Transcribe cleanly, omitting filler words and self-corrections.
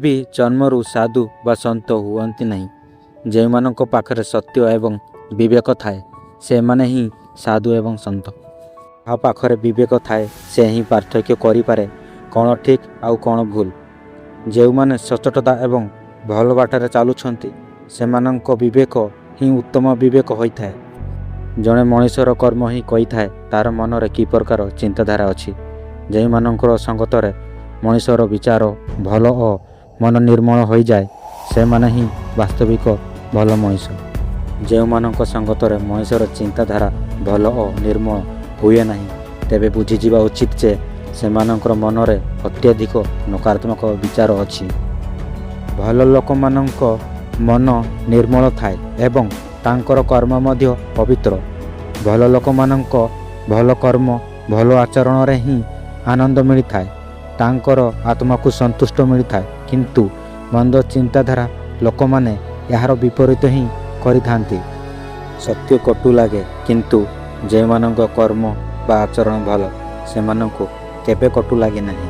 ବି ଜନ୍ମରୁ ସାଧୁ ବା ସନ୍ଥ ହୁଅନ୍ତି ନାହିଁ। ଯେଉଁମାନଙ୍କ ପାଖରେ ସତ୍ୟ ଏବଂ ବିବେକ ଥାଏ, ସେମାନେ ହିଁ ସାଧୁ ଏବଂ ସନ୍ଥ। ଯାହା ପାଖରେ ବିବେକ ଥାଏ, ସେ ହିଁ ପାର୍ଥକ୍ୟ କରିପାରେ କ'ଣ ଠିକ୍ ଆଉ କ'ଣ ଭୁଲ। ଯେଉଁମାନେ ସଚ୍ଚୋଟତା ଏବଂ ଭଲ ବାଟରେ ଚାଲୁଛନ୍ତି, ସେମାନଙ୍କ ବିବେକ ହିଁ ଉତ୍ତମ ବିବେକ ହୋଇଥାଏ। ଜଣେ ମଣିଷର କର୍ମ ହିଁ କହିଥାଏ ତା'ର ମନରେ କି ପ୍ରକାର ଚିନ୍ତାଧାରା ଅଛି। ଯେଉଁମାନଙ୍କର ସଙ୍ଗତରେ ମଣିଷର ବିଚାର ଭଲ ଓ ମନ ନିର୍ମଳ ହୋଇଯାଏ, ସେମାନେ ହିଁ ବାସ୍ତବିକ ଭଲ ମଣିଷ। ଯେଉଁମାନଙ୍କ ସଙ୍ଗତରେ ମଣିଷର ଚିନ୍ତାଧାରା ଭଲ ଓ ନିର୍ମଳ ହୁଏ ନାହିଁ, ତେବେ ବୁଝିଯିବା ଉଚିତ ଯେ ସେମାନଙ୍କର ମନରେ ଅତ୍ୟଧିକ ନକାରାତ୍ମକ ବିଚାର ଅଛି। ଭଲ ଲୋକମାନଙ୍କ ମନ ନିର୍ମଳ ଥାଏ ଏବଂ ତାଙ୍କର କର୍ମ ମଧ୍ୟ ପବିତ୍ର। ଭଲ ଲୋକମାନଙ୍କ ଭଲ କର୍ମ, ଭଲ ଆଚରଣରେ ହିଁ ଆନନ୍ଦ ମିଳିଥାଏ, ତାଙ୍କର ଆତ୍ମାକୁ ସନ୍ତୁଷ୍ଟ ମିଳିଥାଏ। କିନ୍ତୁ ମନ୍ଦ ଚିନ୍ତାଧାରା ଲୋକମାନେ ଏହାର ବିପରୀତ ହିଁ କରିଥାନ୍ତି। ସତ୍ୟ କଟୁ ଲାଗେ, କିନ୍ତୁ ଯେଉଁମାନଙ୍କ କର୍ମ ବା ଆଚରଣ ଭଲ, ସେମାନଙ୍କୁ କେବେ କଟୁ ଲାଗେ ନାହିଁ।